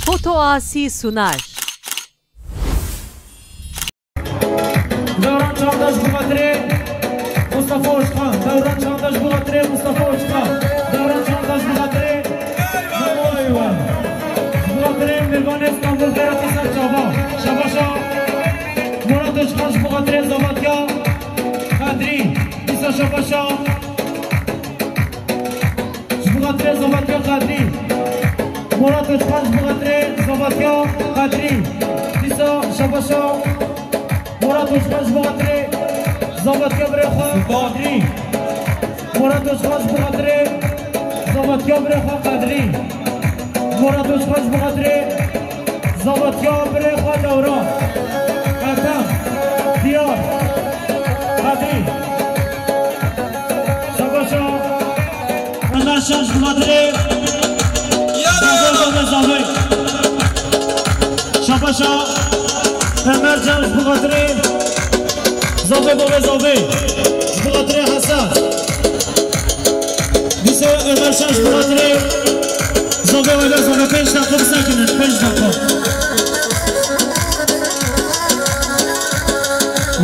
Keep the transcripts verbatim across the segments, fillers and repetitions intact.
Foto Asî sunar. Dewran Çağdaş bi xatirê Mustafa Özkan. Dewran Çağdaş bi xatirê Mustafa Özkan. Dewran Çağdaş bi xatirê Memo Özkan. Bi xatirê Mêvanê Stenbolê Berat Hasan Çaba. Şabaşa Murat Özkan ji bi xatirê Zavatya Kadrî. Dîsa şabaşa Ji bo xatirê Zavatya Qadrî. Murat Özkan ji bo xatirê Zavatya Qadrî. Dîsa şabaşa Murat Özkan ji bo xatirê Zavatya birê xwe Qadrî. Murat Özkan ji bo xatirê Zavatya birê xwe Qadrî. Murat Özkan ji bo xatirê Zavatya birê xwe Dewran. Ertem. Diyar. Qadrî. Şabaşa. Ömer Şen ji bo xatirê Zafer Zafer. Şabaşa Ömer Can ji bo xatirê Zafer Zafer. Ji bo xatirê Hasan. Dîsa Ömer Şen ji bo xatirê Zafer Zafer. Pênc deqa bisekinin, pênc deqa.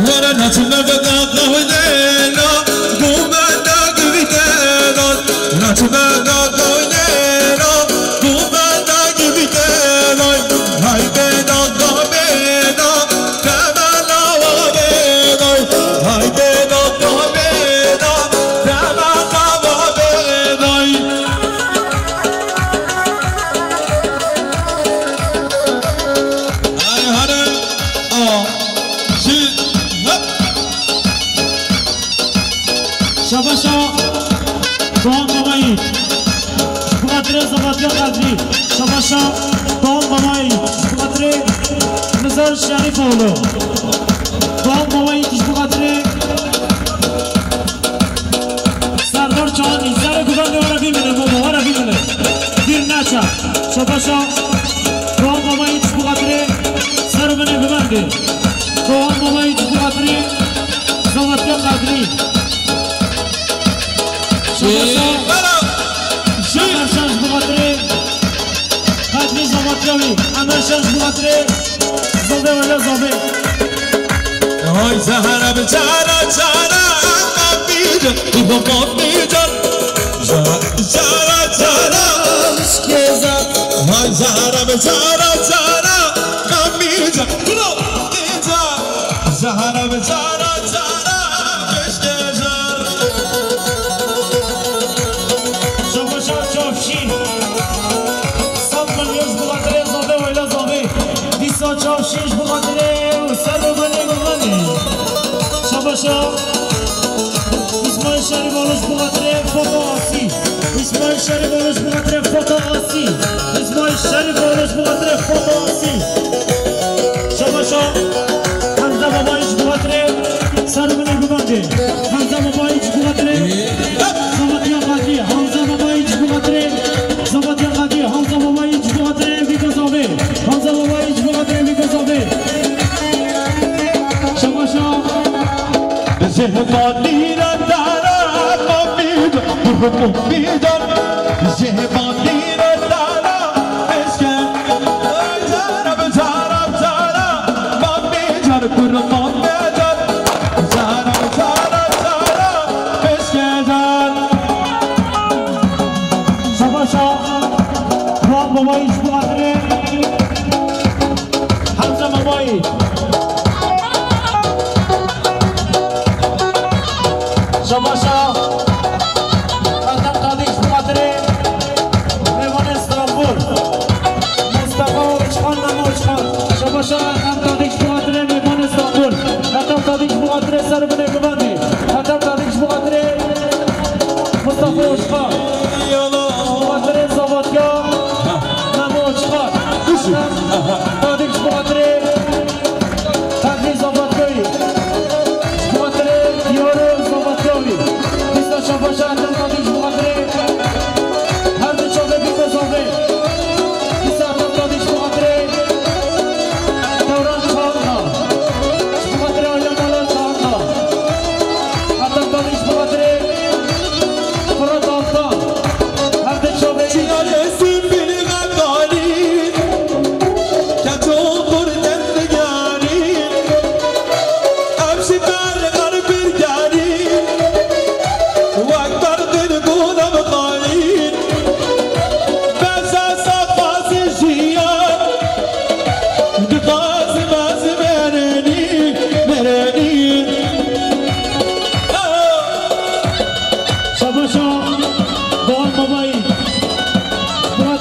Were naçime veda qawidêna, gumenda givitêna, naçime veda qawidêna, gumenda givitêna, hay bêna qamêna, temena wa bêna, hay bêna qamêna, temena wa bêna. Hare, hare. A. Şî. Hop. Şabaşa Doğan Babayî. Ji bo xatirê Zavatya Qadrî. Şabaşa Doğan Babayî. Ji bo xatirê Nizar Şerîfoğlu. Doğan Babayî ji bo xatirê Serdar Çağanî, serê guvendê were bîmile, baba, were bîmile. Dîr neçe. Şabaşa Doğan Babayî ji bo xatirê ser binê guvendê. Doğan Babayî ji bo xatirê Zavatya Qadrî. Şabaşa Şamer Şen ji bo xatirê Qadrî Zavatya wî. Emer Şen ji bo xatirê Zobê wele zobê. Hay zehra bi cara cara, mamî can, kurban mamî can. Zehra bi cara cara, eşkê can. Hay zehra bi cara cara, mamî can, kurban mamî can. Zehra bi cara cara, eşkê can. Şabaşa Çavşî. Sed milyon ji bo xatirê Zobê wele zobê. Dîsa Çavşî ji bo xatirê û ser û binê bimanê. Şabaşa. Îsmaîl Şerîfoğlu ji bo xatirê Foto Asî. Îsmaîl Şerîfoğlu ji bo xatirê Foto Asî. Îsmaîl Şerîfoğlu ji bo xatirê Foto Asî. Şabaşa. Hemza Babayî ji bo xatirê ser û binê bibandê. Hemza Babayî ji bo xatirê Zavatya Qadrî. Hemza Babayî ji bo xatirê Zavatya Qadrî. Hemza Babayî ji bo xatirê Vîto Zavê. Hamza Babayî ji bo xatirê Vîto Zavê. Şabaşa. Zehma nîra dara mamî, kurban mamî can. Zehma nîra dara eşke. Cara cara cara, mamî can, kurban mamî can. Cara cara cara, eşke can. Şabaşa. Doğan Babayî ji bo xatirê Hemza Babayî. Şabaşa. Ertem Tadiç ji bo xatirê mêvanê Stenbol. Mustafa Uçkan, Memo Uçkan. Şabaşa Ertem Tadiç ji bo xatirê mêvanê Stenbol. Ertem Tadiç ji bo xatirê ser binê guvendî. Ertem Tadiç ji bo xatirê Mustafa Uçkan. Ji bo xatirê Zavatya Memo Uçkan. Tadiç ji bo xatirê Fehmî Zavatyayî. Ji bo xatirê Diyaro Zavatyayî. Dîsa şabaşa Ertem Tadiç ji bo xatirê her du çavê Vîto Zavê. Dîsa Ertem Tadiç ji bo xatirê Dewran Çağla. Ji bo xatirê Alemala Çağla. Ertem Tadiç ji bo xatirê Fırat Altan. Her du çavê Çinarê Sîpînî Xetalî.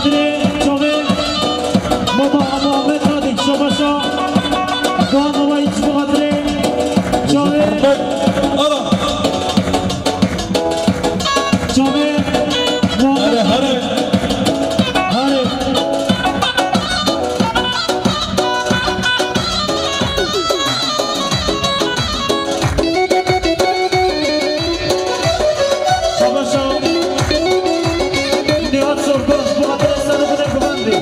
Çavê Mama Muhammed Radî, şabaşa. Doğan Baba, hiç bu hatırı. Çavê. Ala. Çavê Muhammed Radî. Hare. Şabaşa. Nihat Sorgun, bu hatırı sarı bine güvendi.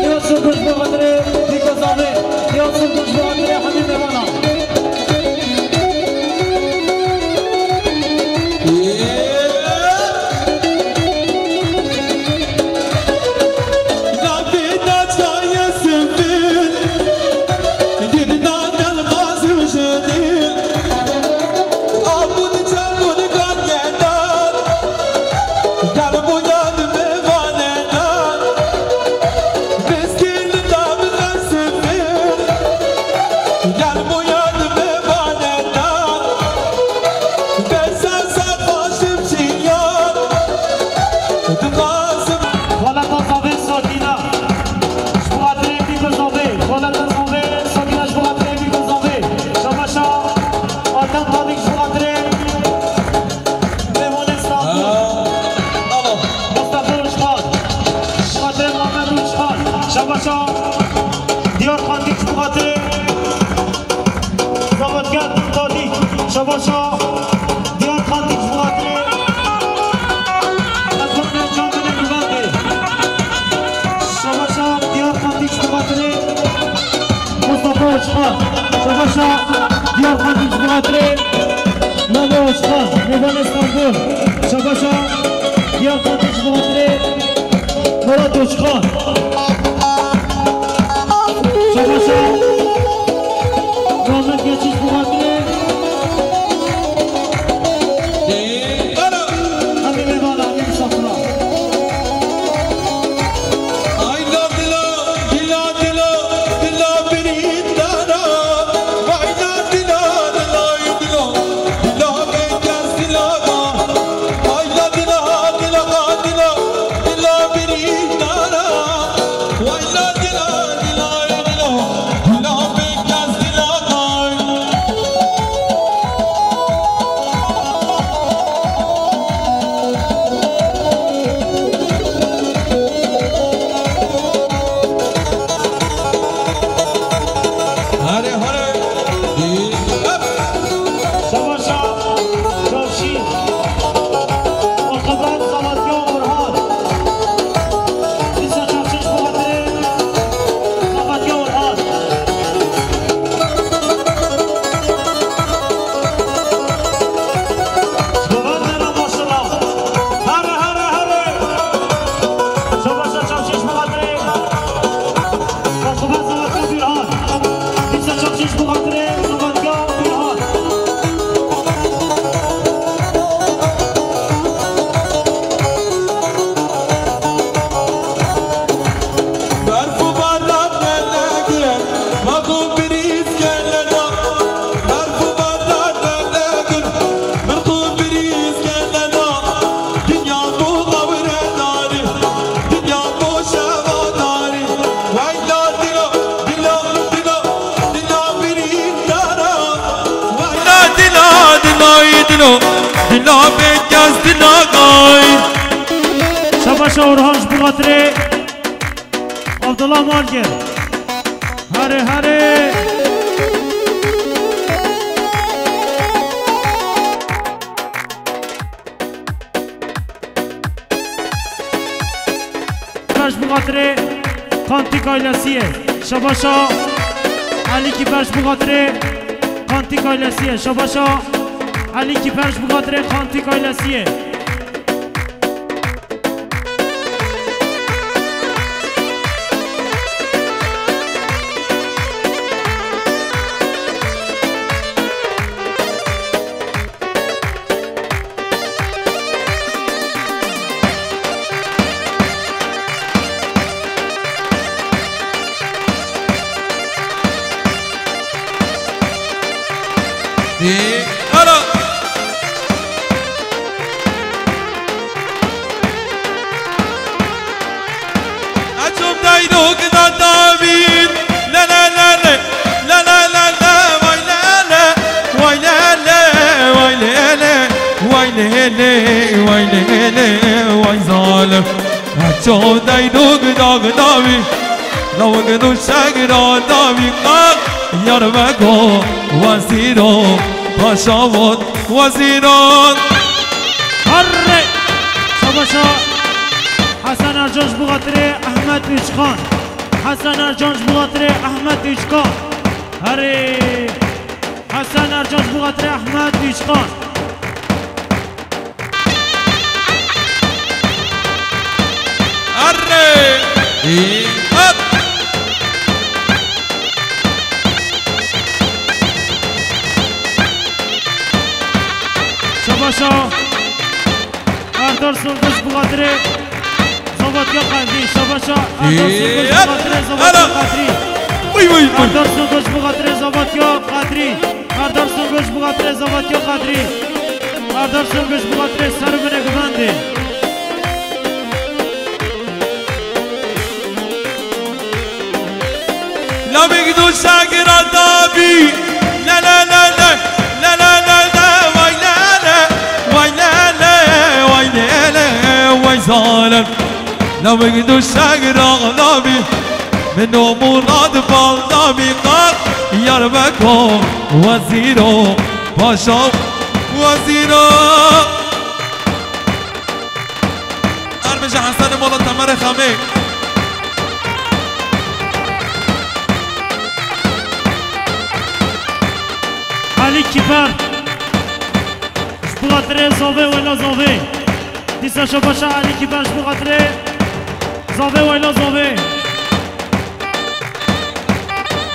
Nihat Sorgun, bu hatırı bir kazandı. Nihat Sorgun, bu hatırı Hamid Mevana. Xaleta Zavê Sakîna. Ji bo xatirê Bîko Zavê. Xaleta Zavê Sakîna ji bo xatirê Bîko Zavê. Şabaşa Adem Fadik ji bo xatirê Mêvanê Stenbol. Mustafa Uşkan. Ji bo xatirê Muhammed Uşkan. Şabaşa Diyar Xandik ji bo xatirê Zavatger Tadik, şabaşa Diyar Xandik ji bo xatirê. Ezvanê Can Dilê Guvendê. Şabaşa Diyar Xandik ji bo xatirê. Mustafa Özkan. Şabaşa Diyar Xandik ji bo xatirê. Mehmet Özkan, Mêvanê Stenbol. Şabaşa Diyar Xandik ji bo xatirê. Murat Özkan. Şabaşa Muhammed Geçiş Buhadri. Hadi Mevana, hadi misafira. Hare, hare. Şabaşa, Çavşî, Akıbat, Samatya, Orhan. Dîsa Çavşî ji bo xatirê Samatya, Orhan. Ji bo xatirê maşallah. Hare, hare, hare. Şabaşa Çavşî ji bo xatirê Akıbat, Samatya, Birhan. Dîsa Çavşî ji bo xatirê Samatya, Birhan. Berf û baran ne negire, ma xwe birîz kene da. Berf û baran ne negire, min xwe birîz kene da. Dinya bo xewre darî, dinya bo şeva darî. Wayla dilo, dilo, dilo, dilo birîndara. Wayla dilo, dilo, dilo, dilo bêkes dilo gay. Şabaşa Orhan ji bo xatirê Abdullah Malgir. Hare, hare. Berf û baran ji bo xatirê Kantik ailesiyê. Şabaşa Elî Kîper ji bo xatirê Kantik ailesiyê. Şabaşa Elî Kîper ji bo xatirê Kantik ailesiyê. Ê, ala. Ço deynûk daxdawî, lawik dû şegra dawî qaq, yar vego wezîro, paşa vot wezîro. Herre! Şabaşa Hesen Ercan ji bo xatirê Ehmed Üçkan. Hesen Ercan ji bo xatirê Ehmed Üçkan. Herê! Hesen Ercan ji bo xatirê Ehmed Üçkan. Erre! Î, at! Şabaşa Erdar Sunguş bi xatirê Zavatya Qadrî. Şabaşa Erdar Sunguş bi xatirê Zavatya Qadrî. Uy, uy, uy. Erdar Sunguş bi xatirê Zavatya Qadrî. Erdar Sunguş bi xatirê Zavatya Qadrî. Erdar Sunguş bi xatirê ser û binê guvendê. Lamik du şagira dabî. La, la, la, la. La, la, la, la. Vay, la, la. Vay, la, la. Vay, la, la. Vay, zalem. Lamik du şagira dabî. Min o Murad bal dabî qat. Yar veko wezîro. Paşa wezîro. Erbêje Hesenê mala Temerê Xemê. Elî Kîper. Ji bo xatirê Zavê wela Zavê. Dîsa şabaşa Elî Kîper ji bo xatirê Zavê wela Zavê.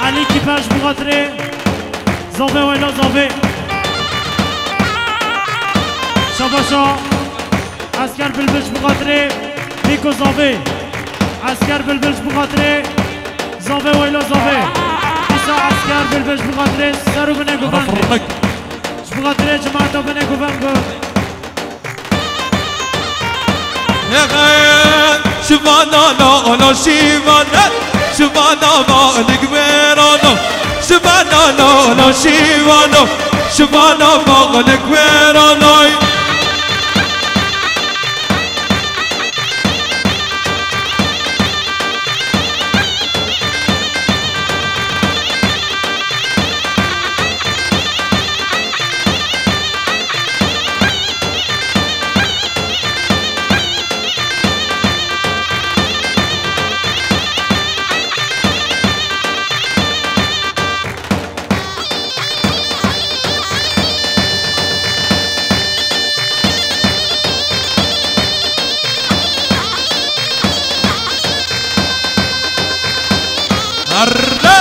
Elî Kîper ji bo xatirê Zavê wela Zavê. Şabaşa Esker Bilbil ji bo xatirê Bîko Zavê. Esker Bilbil ji bo xatirê Zavê wela Zavê. Dîsa Esker Bilbil ji bo xatirê ser û binê guvendê. Ji bo xatirê cemaeta binê guvend bû. Şivana la la şivana, şivana malik verana. Şivana la la şivana, şivana malik verana. Arda!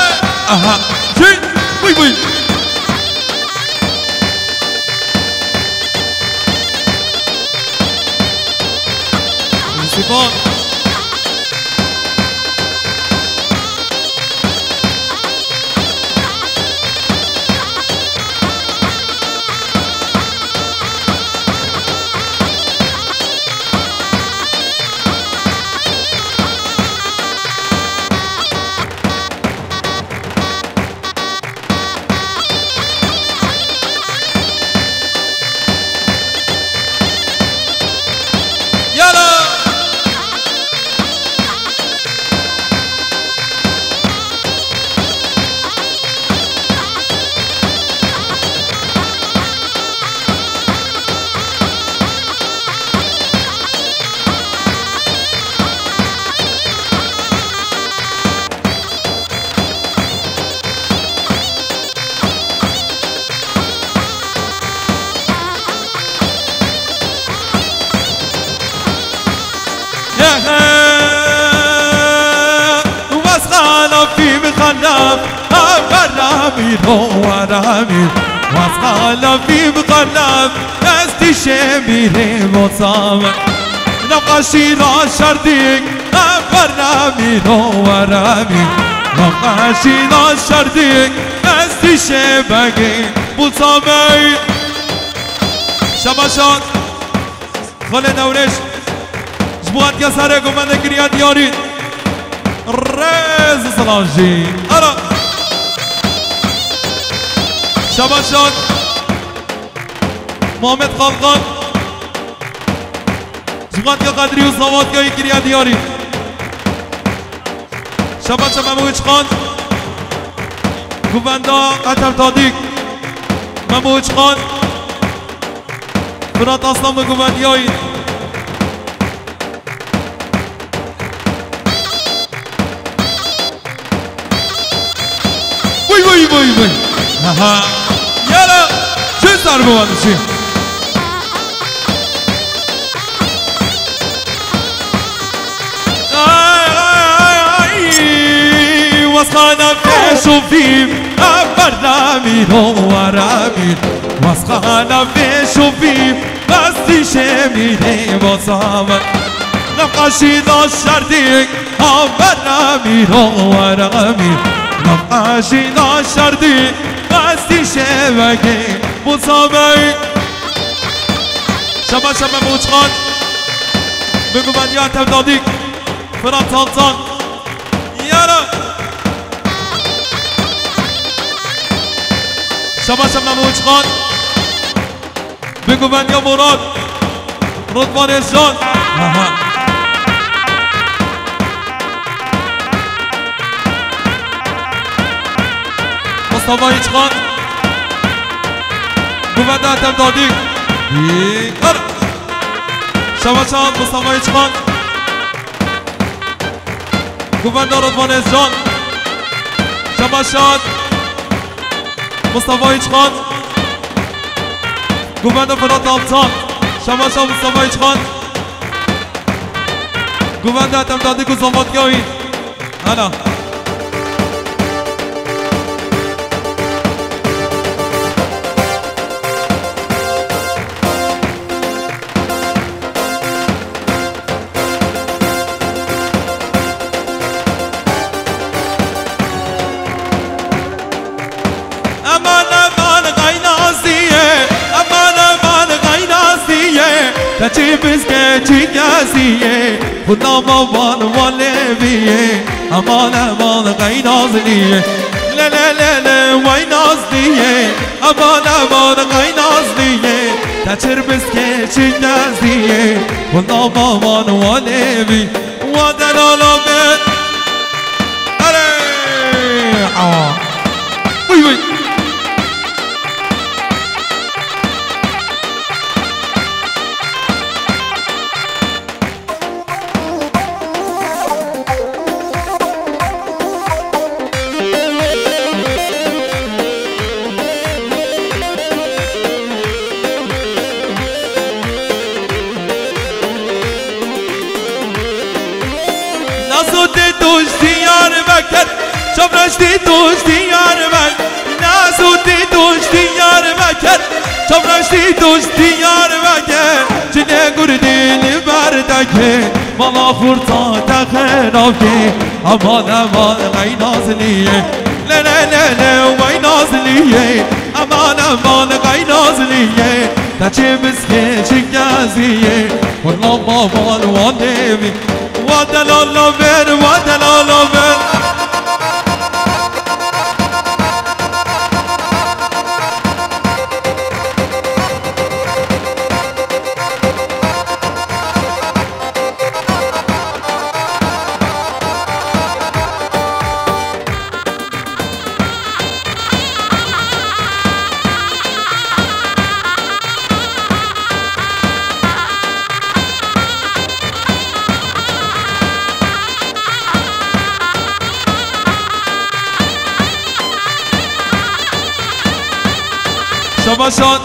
Aha! Çek! Vıy vıy! Sifon! Yala! Wes xalafî bi xalaf, ha, beramî ro weramî. Wes xalafî bi xalaf, ez dişê mîrê botsam. Naqaşî ra şerdîk, ha, beramî ro weramî. Naqaşî ra şerdîk, ez dişê begî botsam. Şabaşan. Xalê Newrêş. Ji bo hatiya serê ku me nekiriya diyarî. Rêz û silav jî. Ara. Şabaşan. Muhammed Xalxan. Cixatiya Qedrî û Zavatiyayî kiriye diyarî. Şebaşa Memo Uçkan. Guvenda Ethem Tadik. Memo Uçkan. Fırat Aslan ve guvendiyayî. Vay, vay, vay, vay. Aha. Yala. Çün sarı bu varmış. Ay, ay, ay, ay. Wasxana pêşofîm, a berdamî ro waramî. Wasxana pêşofîm, bastî şemî de basama. Naqaşî da şerdî, a berdamî ro waramî. Naqaşî da şerdî, bastî şevekê basama. Şaba şaba Boçkan. Bi guvendiya Tevdadik. Fırat Altan. Yara. Şaba şaba Boçkan. Bi guvendiya Murat. Rıdvan Ezcan. Aha. Mustafa İçkan. Guvenda Ethem Dadik. Yar. Şebaşan Mustafa İçkan. Guvenda Rıdvan Ezcan. Şebaşan Mustafa İçkan. Guvenda Fırat Altan. Şebaşan Mustafa İçkan. Guvenda Ethem Dadik û Zavat Yawî. Ana. Eman, eman, qeynazî ye. Eman, eman, qeynazî ye. Keçî bizge çi gezî ye. Xwedama van walê vî ye. Eman, eman, qeynazî ye. Le, le, le, le, wey nazî ye. Eman, eman, qeynazî ye. Keçî bizge çi gezî ye. Xwedama van walê vî. Wa delala min. Erê! Aa! Uy, uy! Nazo tê doş Diyarbekir, Çavreş tê doş Diyarbekir. Nazo tê doş Diyarbekir, Çavreş tê doş Diyarbekir. Çile gurdî li berdekê, mala xurta te xerabkê. Aman, aman, qey nazliyê. Le, le, le, le, wey nazliyê. Aman, aman, qey nazliyê. Te çê bizkê çi geziyê. Wala baban wan devî. Wa delala ver, wa delala ver. Şabaşan.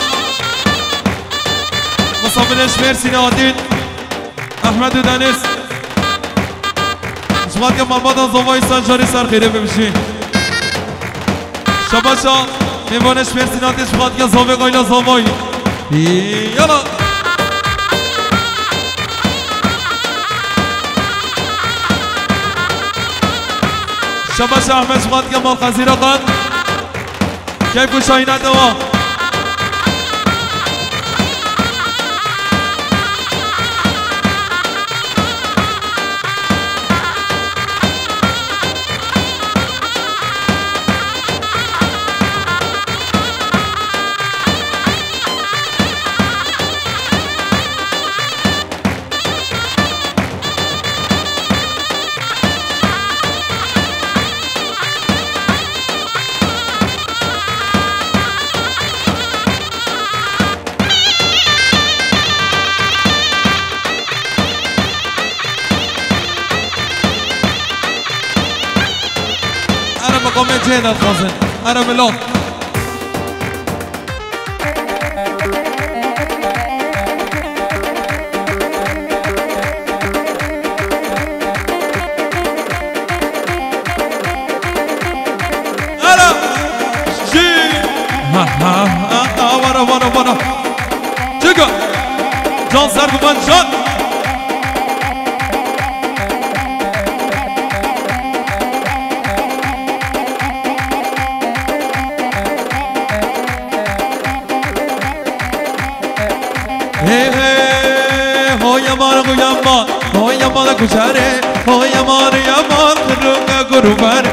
Misafirê ji Mêrsînê hatin. Ehmed û Deniz. Ji xatiya malbata Zovayî ser carê ser xêrê bibijî. Şabaşa mêvanê ji Mêrsînê hatin ji xatiya Zovê Qayla Zovayî. Yala. Şabaşa Ehmed ji xatiya mal Qezîreqan. Keyf û şahîna dewa. Amê cihê de dixwazin. Ere milon. Ere. Jî. Ha, ha, ha, ha, vana, vana, vana. Çika. Can Serdivan can. Hey, hey, ho yaman, ho yaman, ho yaman kuçare, ho yaman, yaman, kırık kurban.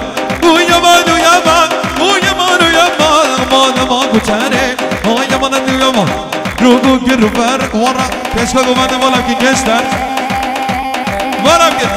Ho yaman, ho yaman, ho yaman, ho yaman, aman, aman kuçare, ho yaman, ho yaman. Rugu girver, vara, keşke bu bende valla ki gençler. Valla ki.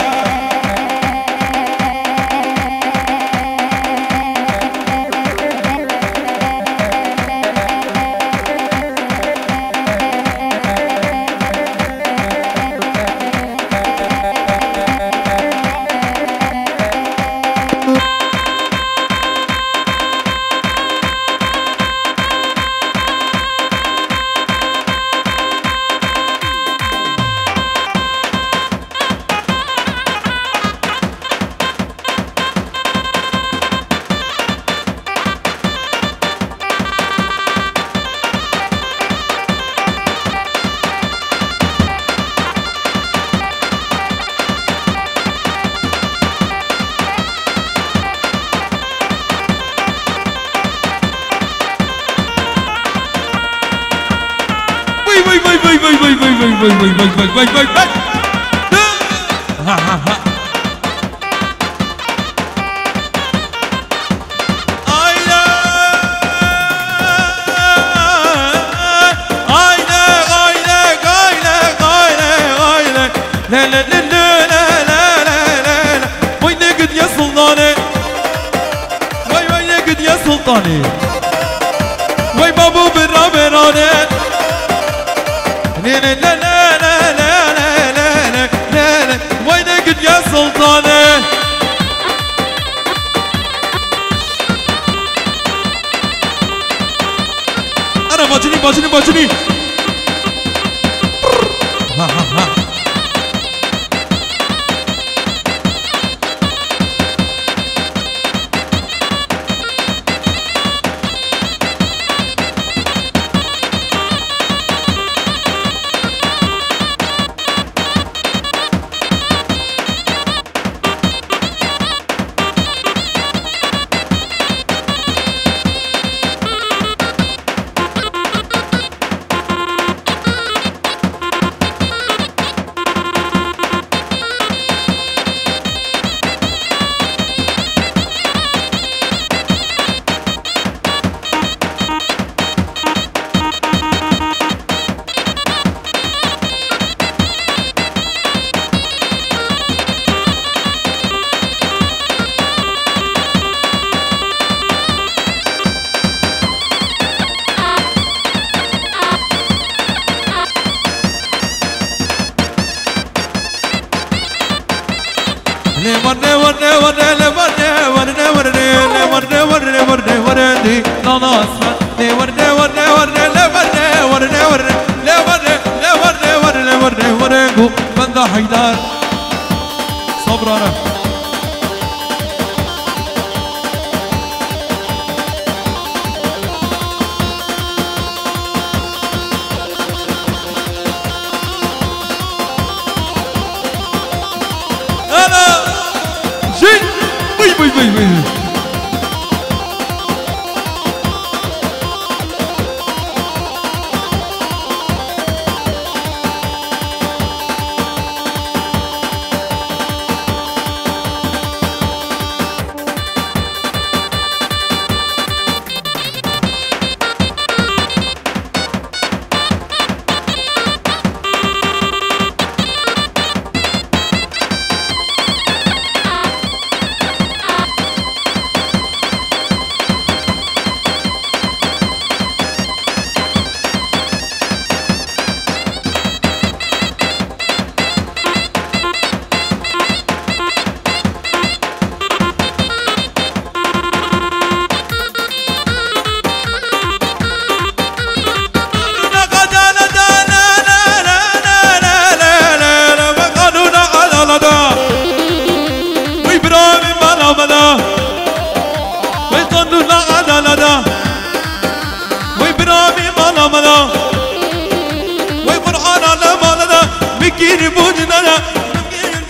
Vay, vay, vay, vay. Ha, ha, ha. Ayne, ayne, ayne, ayne, ayne, ayne. Le, le, le, le, le, le, le, le, le. Vay ne gidiye sultanê. Vay, vay ne gidiye sultanê. Vay babu bira berane. Le, le, le, le. Vay ne gidiye sultanê. Ana bacini, bacini, bacini. Ha, ha, ha. Benda Heydar. Sabrana. Ana! Jin! Vıy, vıy, vıy, vıy. Kîr bû dinana,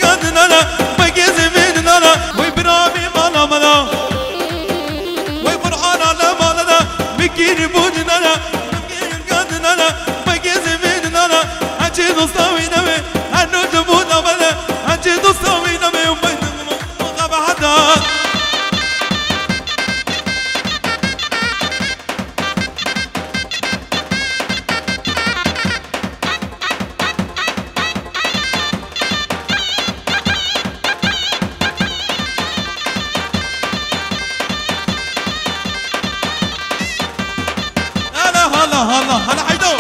kîr dinana, me gezê vê dinana. Wey bira vê mala mala. Wey Qur'ana le mala le, me kîr bû dinana, kîr dinana, me gezê vê dinana. Hecê dosta wî nebe, her nû de bû nabele. Hecê dosta wî nebe, wey de bû qebeheta. Hala, hala, hala, hala, haydo.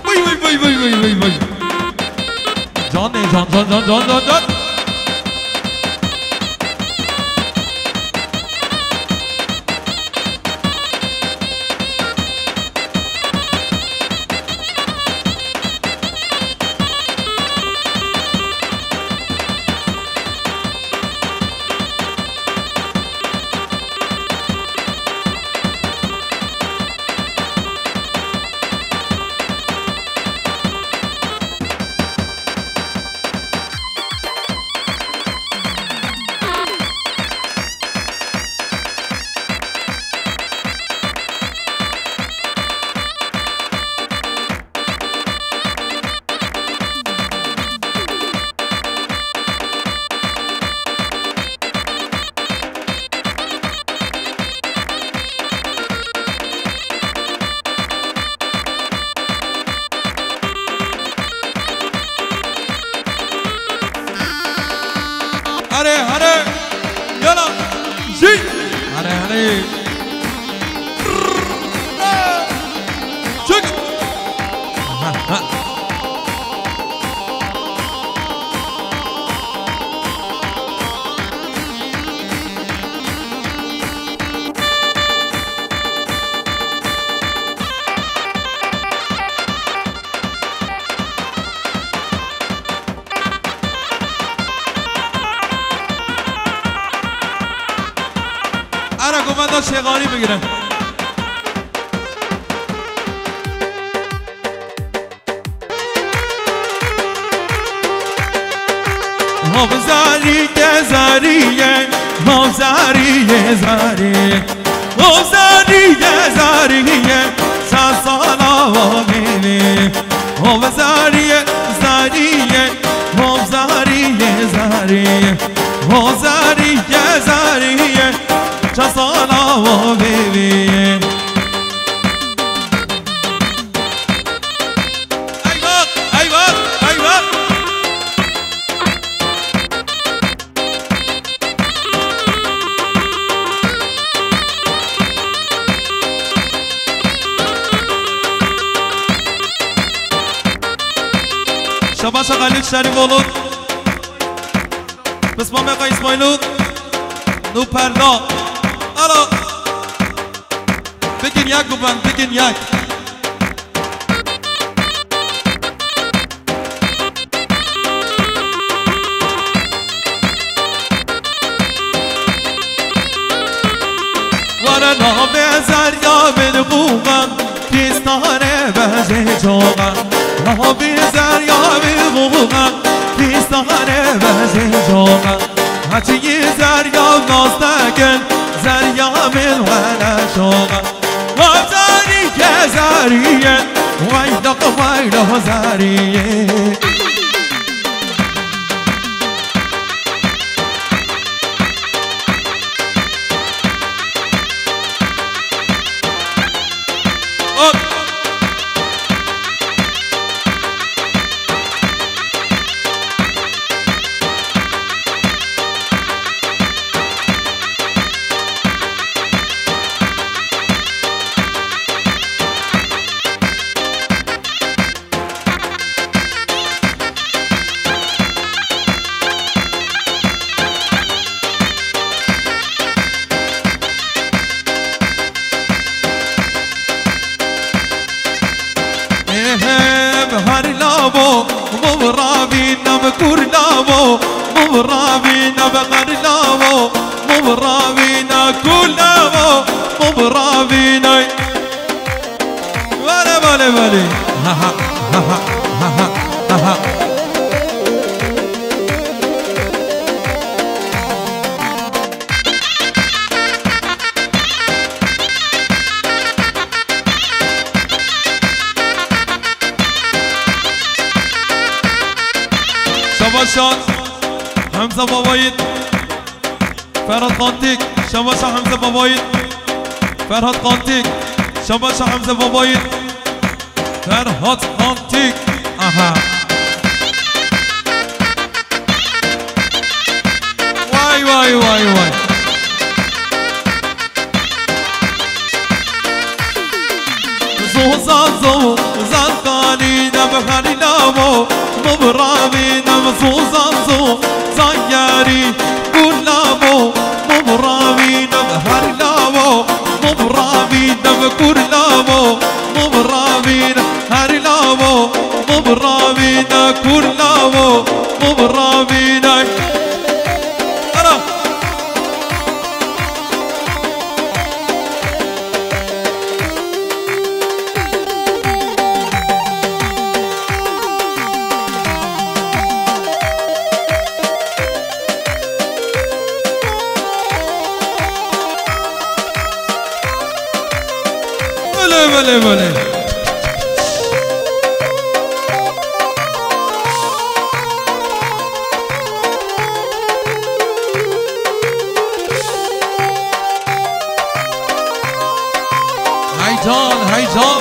Vay, vay, vay, vay, vay, vay, vay. Can ne, can, can, can, can, can, can. Hare, hare. Yala. Jî. Hare, hare. Çık. Ha, ha. Ara govenda Şêxanî bigire. Hov zarî ke zarî ye, hov zarî ye zarî. Hov zarî ye zarî ye, ça sala wa vê vê. Hov zarî ye zarî ye, hov zarî ye zarî. Hov zarî ye zarî ye, ça sala wa vê vê. Eyvah, eyvah, eyvah. Şabaşa Halil Şerifoğlu. Pismameka İsmailov. Nû perda. Alo. Bikin yek guben, bikin yek. Were navê zerya bin bûxan, kîstane bejê coxan. Navê zerya bin bûxan, kîstane bejê coxan. Heçiyê zerya nas nekin, zerya min were şoxan. Wa zarî ke zarî ye, waylo waylo zarî ye. Hop. Mo, mo biravîne, kul nabo, mo biravîne. Belê, belê, belê. Ha, ha, ha, ha, ha, ha, ha, ha. Şabaşan Hemze Babayit. Ferhat Kantik, şabaşa Hemze Babayit. Ferhat Kantik, şabaşa Hemze Babayit. Ferhat Kantik, aha. Vay, vay, vay, vay. Zozan zo, zan kanî dem herî lamo, mo biravî dem zozan zo, zan yarî kur lamo, mo biravî dem herî lamo, mo biravî dem kur lamo, mo biravî dem herî lamo, mo biravî dem kur lamo, mo biravî dem. Ara! Belê, belê, belê. Heyecan, heyecan.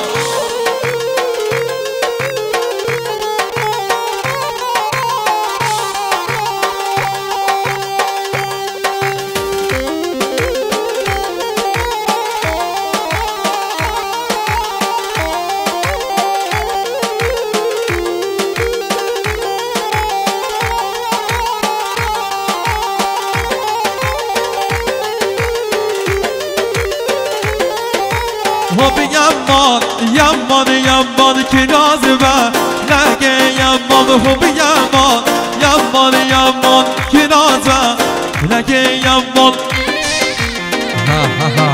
Hobi yaman, yaman, yaman, kiraz be. Leke yaman, hobi yaman, yaman, yaman, kiraz be. Leke yaman. Ha, ha, ha.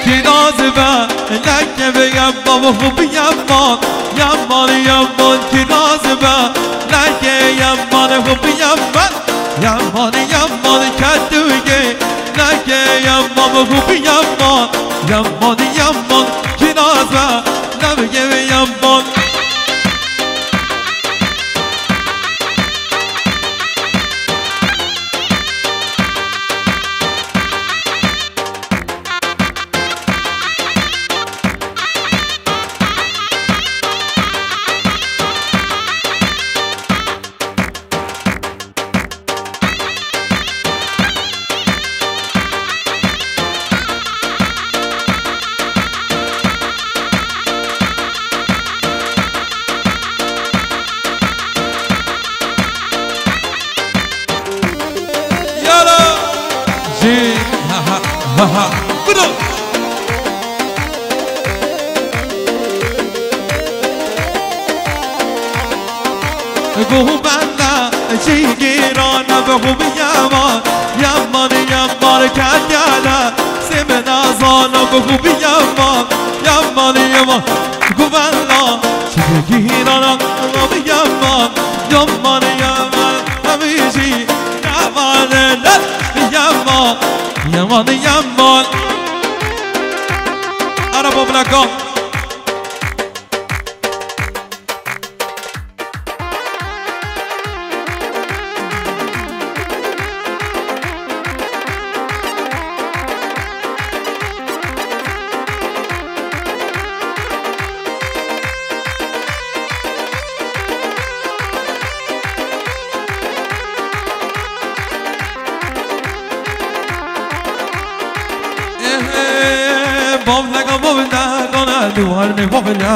Kiraz be, leke be, yamma, xub, yamma, yamma, yamma, kiraz be, leke, yamma, xub, yamma, yamma, yamma, ketuge, leke, yamma, xub, yamma, yamma, yamma, kiraz be, leke, yamma. Yala. Jî. Ha, ha, ha, ha. Bırak. Guh bende, jî gîrane bi xwe bi yema, yeman, yeman, kengele, sê min nezane bi xwe bi yema, yeman, yeman, guh bende, jî gîrane bi xwe bi yema, yeman, yeman, hemî jî, yeman, yeman, yeman, yeman. Ara bobla go. Ehe, bavleka, bavleka, ne duvar ne bavleka,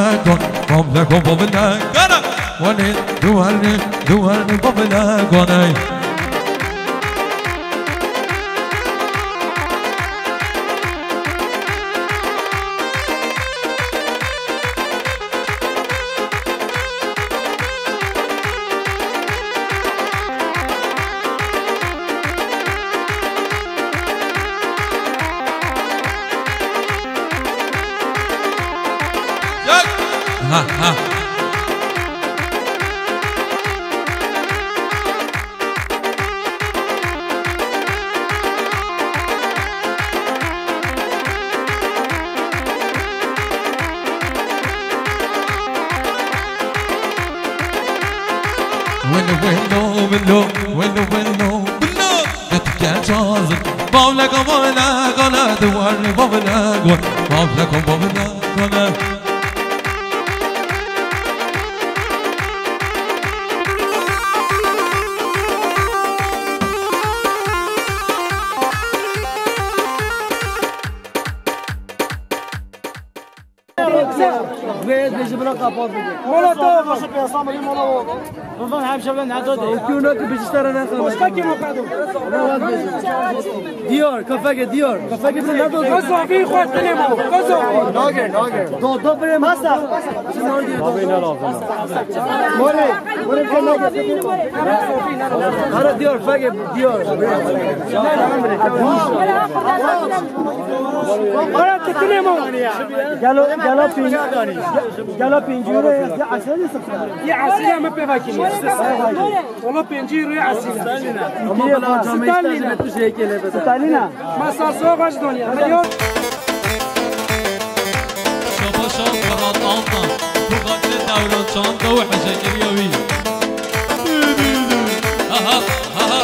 bavleka, bavleka. Wanê, duwarnê, duwarnê babile goney. Ha, ha. Wilo, wilo, wilo, wilo, wilo, wilo. Gel çazın. Bavleko, bavleko, ne duvarlı bavleko. Bavleko, bavleko, ne. Vê bêjî bila kapat bike. Mola to. Başa piyasa mı mola o? Bundan hemşe ben ne dedi? Okuyuna ki bizi tara ne kadar. Başka kim o kadın? Diyor, kafege diyor. Kafege bize ne dedi? Kozo, bir kuat ne mo? Kozo. Nage, nage. Do, do, bir masa. Abi ne lazım? More, more, bir nage. Ara diyor, fege diyor. Ara tutun mo? Gelo, gelo pin-, gelo pêncî euro ya, ya esrê ne sıfır? Ya esrê me pê vakî. Valla pêncî euro ya esrê. Ama bela camê Stalina. Işte tu şey kele be. Stalina. Masa soğuk aç donya. Biliyor. Şabaşa Ferhat Altan. Bu kadri devran çanta ve hecekir yavi. Aha, aha.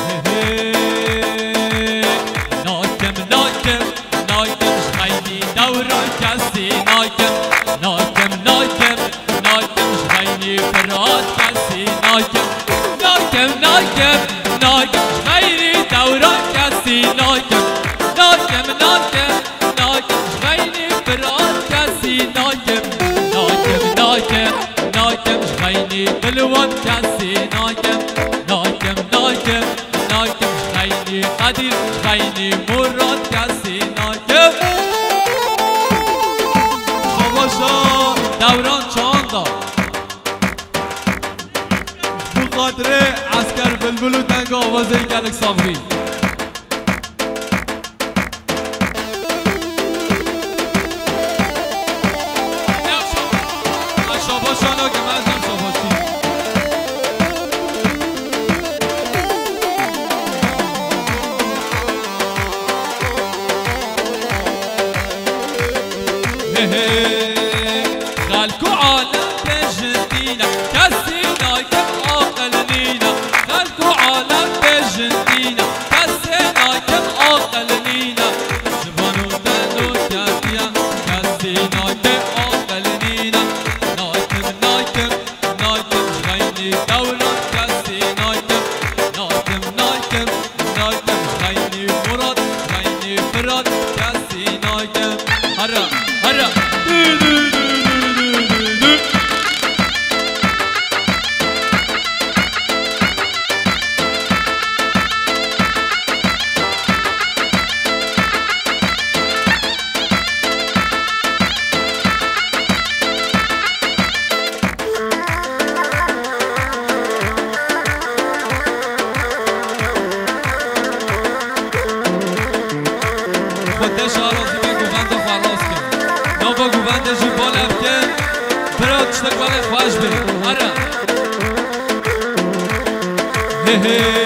He, he. Nakem, nakem. Nakem ji xeynî dewran kesî nakem. Nakem, nakem, nakem ji xeynî Firat kesî nakem. Nakem, nakem, nakem ji xeynî dewran kesî nakem. Nakem, nakem, nakem ji xeynî Firat kesî nakem. Nakem, nakem, nakem ji xeynî Dilwan kesî nakem. Nakem, nakem, nakem ji xeynî Qedîr, ji xeynî Murad kesî nakem. Şabaşa Dewran Çanda. Bu qadrê Esker Bilbil û denga avazê gelek Sabrî. Xelk û alem bêjin dîna, kesî naykem aqil nîna. Xelk û alem bêjin dîna, kesê naykem aqil nîna. Ji van û deno ketiya, kesî naykem aqil nîna. Naykem, naykem, naykem, xeynî Dewran kesî naykem. Naykem, naykem, naykem, xeynî Murat, xeynî Firat kesî naykem. Hera, hera. Dü, dü, dü. Xwete şarazî me govenda xwe rast kin. Nava govende jî bale bikin. Bira tiştek bale xweş be. Are. He he.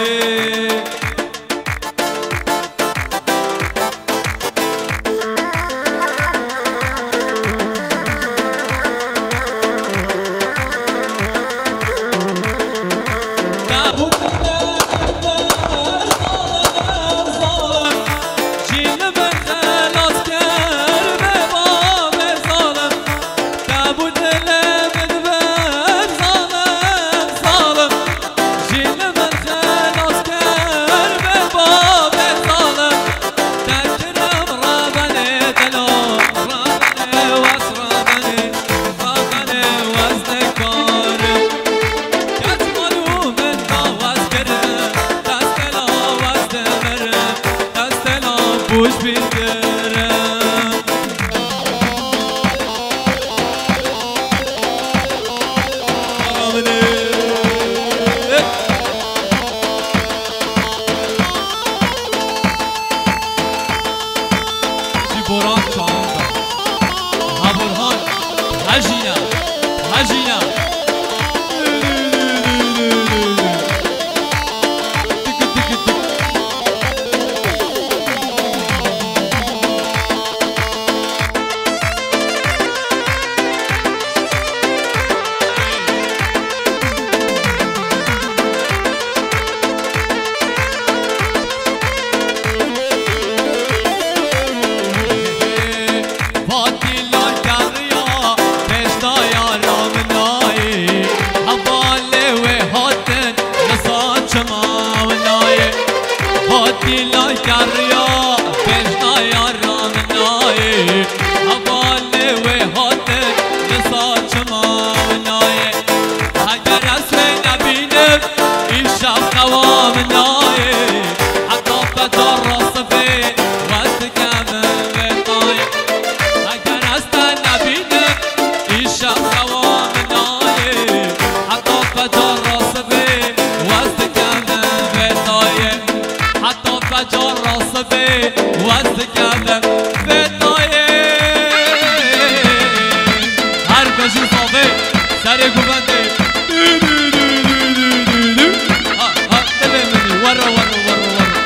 Ha, ha, dilê min î. Werre, werre, werre, werre.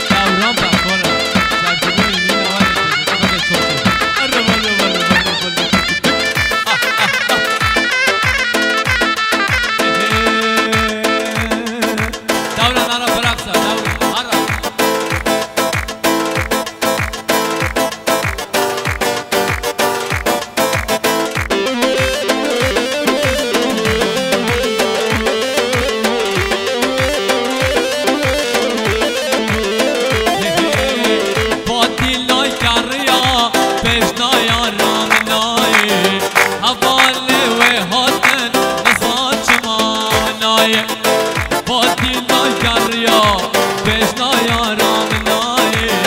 Dewran Bakora. Sergirêyî nîne were têje. Te bike çok seviyorum. Arre, arre, arre, arre, arre. Ah, ah, ah. Dewran ara bıraksa, Dewran. Ara. Batîlay kariya pêşnaya ramnayê, hevalê wê hatin nisa çima nayê. Batîlay kariya pêşnaya ramnayê,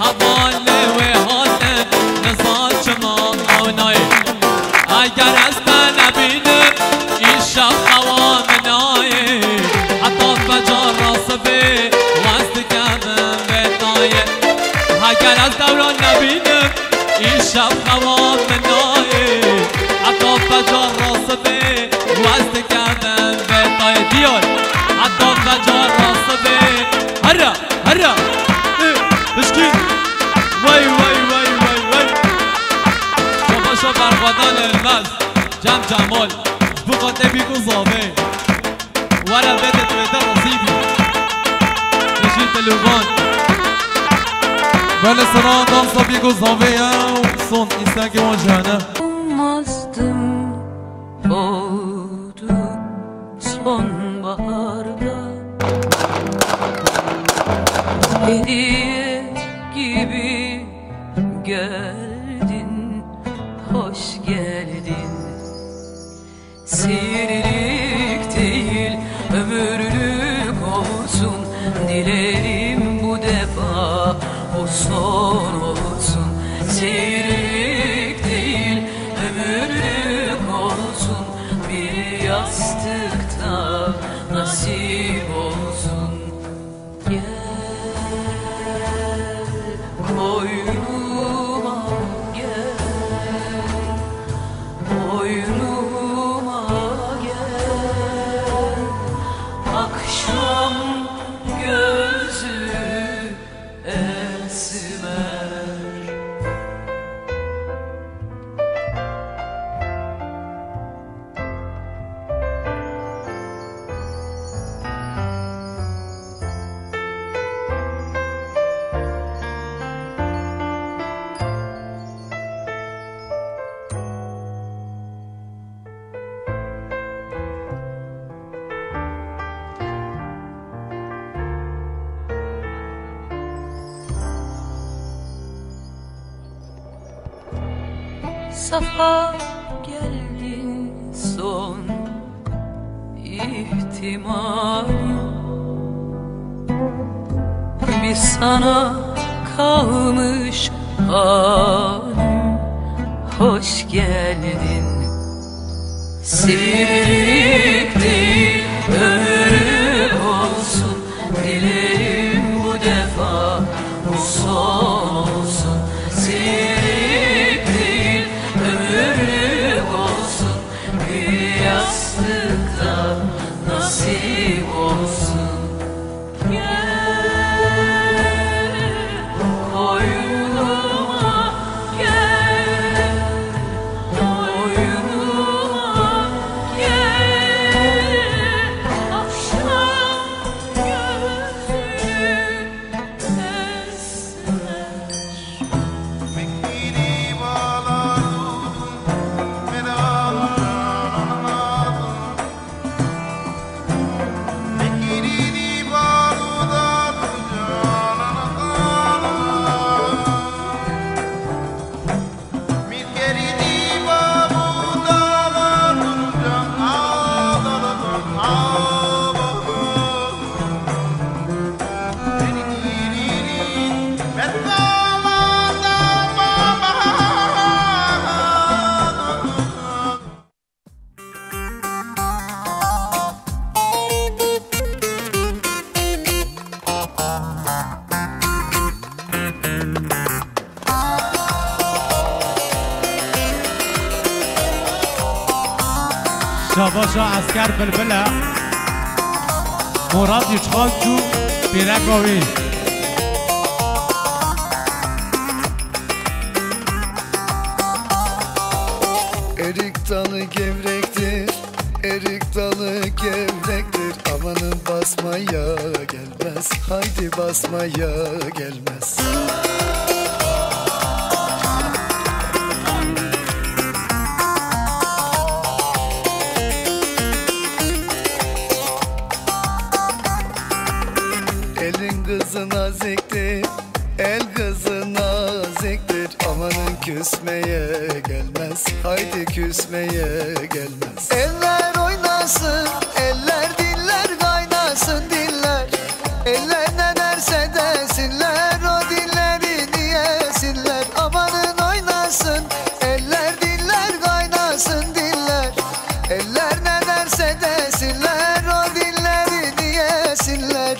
hevalê wê hatin nisa çima nayê. Eger ez te nebînim, îşev xewa min nayê. Heta fecar ra sibê, wez dikevim vê tayê. Heger ez Dewran nebînim, îşev xewa min nayê. Heta fecar ra sibê, wez dikevim vê tayê. Diyar, heta fecar ra sibê. Here, here. Ê, pişkî. Wey, wey, wey, wey, wey. Şabaşa berxwedanê Elmez, Cem Cemal, ji bo xatirê bîk û zavê. Were vê de tu êde razî bî. Tijî Tilûvan. Belê sera dansa bîk û zavê ye û son îstekê wan jî hene. Olmazdım. Oldu sonbaharda. Hediye gibi geldin, hoş geldin. Seyirlik değil, ömürlük olsun. Dilerim bu defa bu son olsun. Seyirlik değil, ömürlük olsun. Bir yastıkta nasip olsun. Gel koynuma, gel koynuma, gel. Akşam gözü esmer. Safa geldin son ihtimalim. Bir sana kalmış halim. Hoş geldin. Seyirlik değil, ömürlük olsun. Dilerim bu defa bu son olsun. Seyirlik değil, ömürlük olsun. Bir yastıkta nasip olsun. Gel koynuma, gel koynuma, gel. Akşam gözüm esmer. Savaşa esker bilbile. Murat Yıçkan çû pêreka wê. Erik dalı gevrektir, erik dalı gevrektir. Amanın basmaya gelmez, haydi basmaya gelmez. Elin kızı naziktir, el kızı naziktir. Amanın küsmeye gelmez, haydi küsmeye gelmez. Eller oynasın, eller diller kaynasın diller. Eller ne derse desinler, o dillerini yesinler. Amanın oynasın, eller diller kaynasın diller. Eller ne derse desinler, o dillerini yesinler.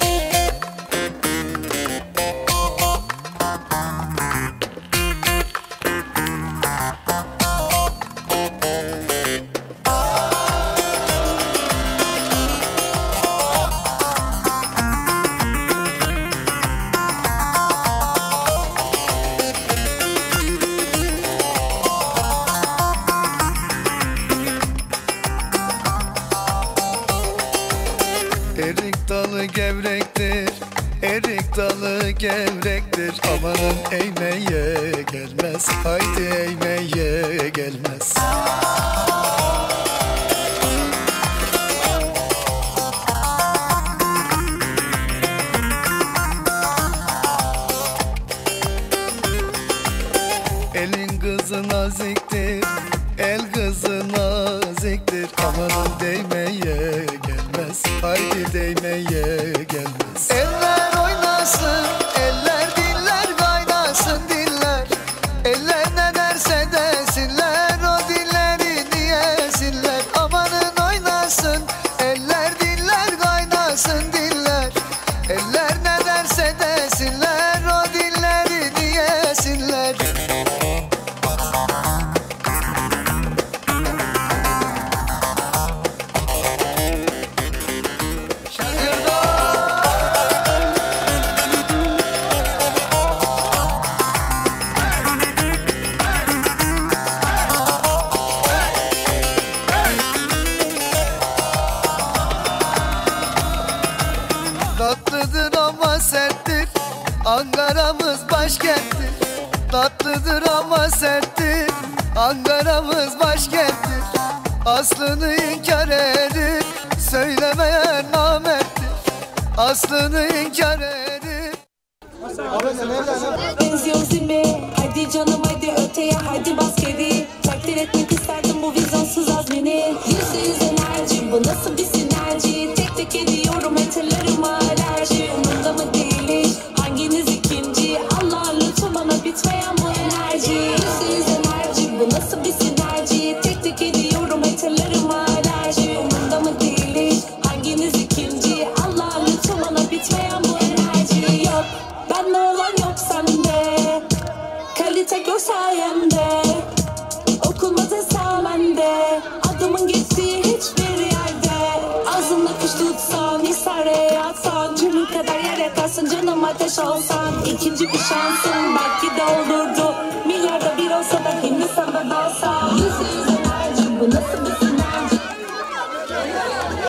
Erik dalı gevrektir, erik dalı gevrektir. Amanın eğmeye gelmez, haydi eğmeye gelmez. Elin kızı naziktir, el kızı naziktir. Amanın değmeye gelmez, haydi değmeye gelmez. Eller oynasın, eller diller kaynasın diller. Eller ne derse desinler, o dillerini yesinler. Amanın oynasın, eller diller kaynasın diller. Eller ne derse desinler, o dillerini yesinler. Tatlıdır ama serttir, Ankara'mız başkenttir. Tatlıdır ama serttir, Ankara'mız başkenttir. Aslını inkar edip söylemeyen namerttir. Aslını inkar edip Benziyoruz değil mi? Hadi canım, hadi öteye, hadi bas geri. Takdir etmek isterdim bu vizyonsuz azmini. Yüzde yüz enerji, bu nasıl bir sinerji? Tek tek ediyorum hatırlarıma alerji. Umurumda mı değil hiç? Hanginiz ikinci? Allah lütfu bana bitmeyen bu enerji. Yüzde yüz enerji, bu nasıl bir sinerji? Tek tek ediyorum hatırlarıma alerji. Umurumda mı değil hiç? Hanginiz ikinci? Allah lütfu bana bitmeyen bu enerji. Yok, bende olan yok sende. Kalite gör sayemde. Okunmaz esamende. Adımın geçtiği hiçbir yerde. Ağzımda kuş tutsan, isare yatsan, çürük kadar yer yakarsın, canım ateş olsan. İkinci bir şansın belki de olur.